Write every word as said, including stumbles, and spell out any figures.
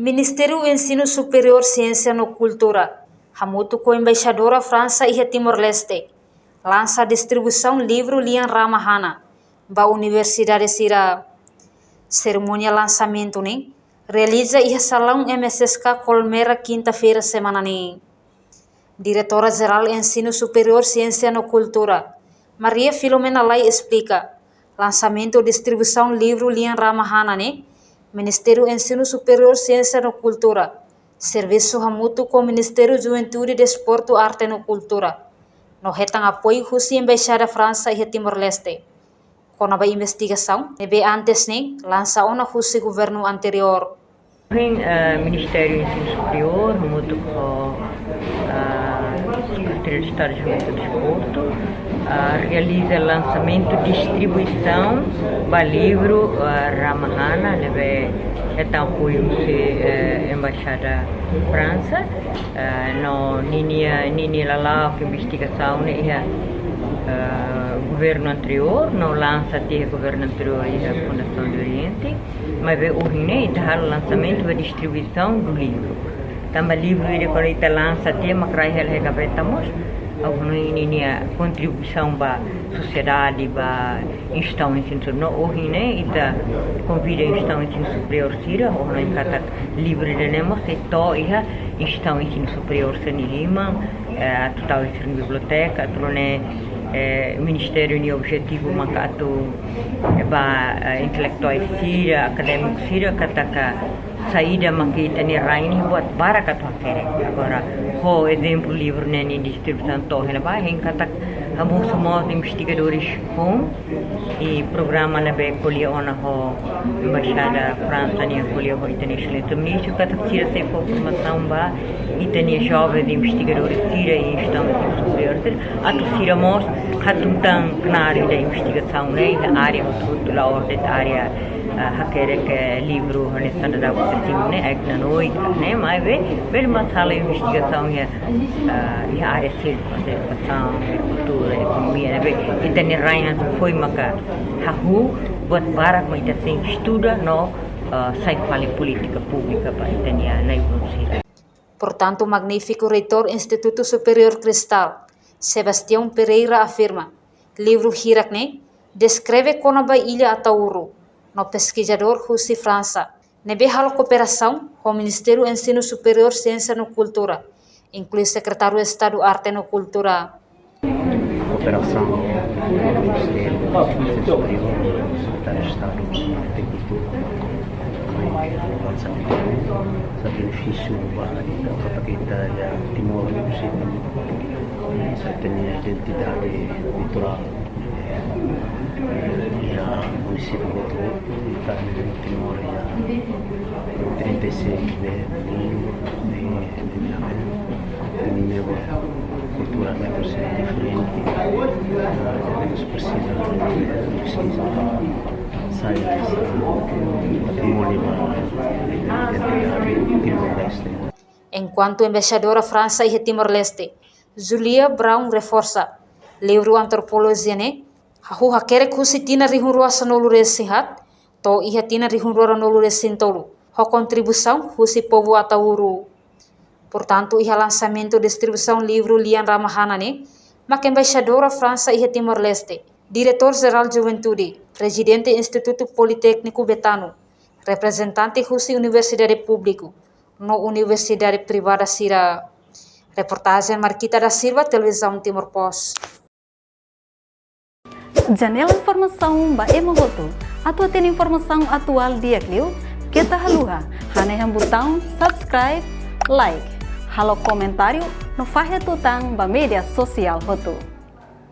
Ministériu Ensinu Superiór, Siénsia no Kultura, hamutuk ho Embaixadora Fransa iha Timor-Leste, lansa distribuisaun livru lian Rama Hana ba universidade sira. Serimónia lansamentu ne'e realiza iha salaun M S S K Colmera, kinta-feira semana ne'e. Diretora Jerál Ensinu Superiór, Siénsia no Kultura, Maria Filomena Lay, esplika, lansamentu distribuisaun livru lian Rama Hana ne'e, Ministériu Ensinu Superiór, Siénsia no Kultura servisu hamutuk ho Ministériu Juventude, Desportu, Arte no Kultura, no hetan apoiu husi Embaixada Fransa iha Timor-Leste. Kona-ba investigasaun ne'ebé antes ne'e lansa ona husi governu anteriór. Ohin, eh, Ministériu Ensinu Superiór, hamutuk ho, eh, Sekretaria de Estadu Juventude e Desportu, eh, realiza lansamentu distribuisaun ba livru, eh, Rama Hana, ne'ebé hetan apoiu husi, eh, Embaixada Fransa, eh, no ninia, ninia lala'ok investigasaun ne'e iha, eh, governu anteriór, no lansa tiha governu anteriór iha Fundação de Oriente, maibé ohin ne'e ita halo lansamentu ba distribuição do livro. Tanba livru ida kuandu ita lansa tiha mak rai hela iha gaveta mós, ha'u hanoin ninia kontribuisaun ba sosiedade, ba instituisaun ensinu superiór. No ohin ne'e ita konvida instituisaun ensinu superiór sira, ha'u hanoin katak livru ida-ne'e mós sei to'o iha instituisaun ensinu superiór sira-nia liman, eh, atu tau iha sira-nia biblioteka, atu nune'e, eh, ministériu nia objetivu maka atu, eh, ba, eh, intelektuál sira, akadémiku sira, katak saida maka ita-nia rain ne'e buat barak atu hakerek. Agora, ho ezemplu livru ne'e nia distribuisaun to'o iha ne'ebá, hein katak hamosu mós investigadores foun, i programa ne'ebé ko'alia ona ho Embaixada Fransa nian, ko'alia ho ita-nia Exelénsia Ministru, katak sira sei fó formasaun ba ita-nia joven investigadores sira i instituisaun superiór sira, atu sira mós hatutan knaar ida investigasaun ne'e iha área hotu-hotu, la'ós de'it área, ah, hakerek, eh, livru hanesan daudaun ita simu ne'e, ek na noi, ne'e, maibé bele mós halo investigasaun iha, ah, iha área sira, edukasaun, agrikultura, ekonomia, ne'ebé ita-nia rain ne'e foin maka hahú, buat barak mak ita sei estuda no, ah, sai fali polítika públika ba ita-nia na'i-ulun sira. Portantu, magnífiku Reitór Institutu Superiór Cristal, Sebastião Pereira, afirma, livru hirak ne'e deskreve kona-ba illa Ataúro, no peskizadór husi Fransa ne'ebé halo kooperasaun ho Ministériu Ensinu Superiór, Siénsia no Kultura, inklui Sekretáriu Estadu Arte no Kultura. Kooperasaun entre Ministériu Ensinu Superiór, Sekretáriu Estadu Arte no Kultura, mai lansa sa benefísiu ba ita, para ita iha Timor, ita-nia identidade kulturál. Iha munisípiu hotu, ita Timor iha trinta e seis de, de, de, de, de, kultura ne'e diferente. Ita presiza peskiza, sai, sai patrimóniu ba identidade Timor-Leste. Enkuantu Embaixadora Fransa iha Timor-Leste, Julia Brown, reforsa, livru antropolojia ne'e hahú hakerek husi tinan rihun rua sanulu-resin-haat to'o iha tinan rihun rua ruanulu-resin-tolu, ho kontribuisaun husi povu Ataúro. Portantu, iha lansamentu distribuisaun livru lian Rama Hana ne'e, mak Embaixadora Fransa iha Timor-Leste, Diretór Jerál Juventude, Prezidente Institutu Politékniku Betano, reprezentante husi Universidade Públiku no universidade privada sira. Reportajen Marquita da Silva, Televizaun Timor Post. Janela informasaun ba ema hotu. Atu hatene informasaun atuál di'ak liu, keta haluha hanehan butaun subscribe, like, halo komentáriu no fahe tutan ba média sosiál hotu.